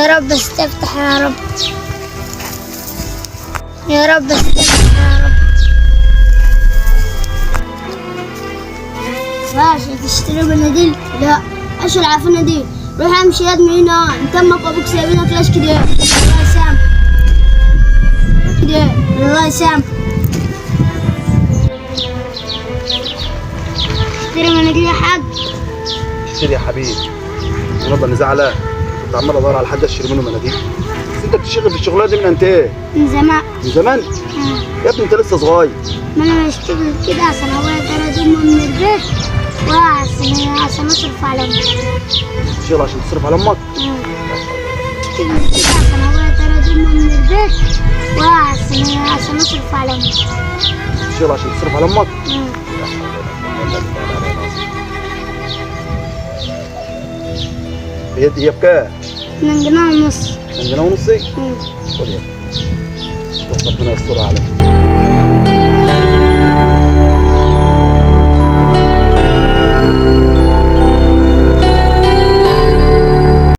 يا رب استفتح يا رب، يا رب استفتح يا رب. ماشي تشتري مناديل؟ لا، ايش العفنه دي؟ روح امشي يا ابني هنا، انت امك وابوك سايبينك ليش كده؟ الله يسامحك كده، الله يسامحك. اشتري مناديل يا حاج. اشتري يا حبيبي، انا افضل نزعلك. كنت عمال ادور على حد اشتري منه مناديل، بس انت بتشتغل في الشغلانة دي من انت ايه؟ من زمان. من زمان؟ يا ابني انت لسه صغير. ما انا بشتغل كده عشان ابويا طرد امي من البيت، وعشان اصرف على امي. تشتغل عشان تصرف على امك؟ بشتغل كده عشان ابويا طرد امي من البيت، وعشان اصرف على امي. تشتغل عشان تصرف على امك؟ هي بكام؟ 2.5 جنيه. 2.5 جنيه؟ خد يا ابني، ربنا يسترها عليك.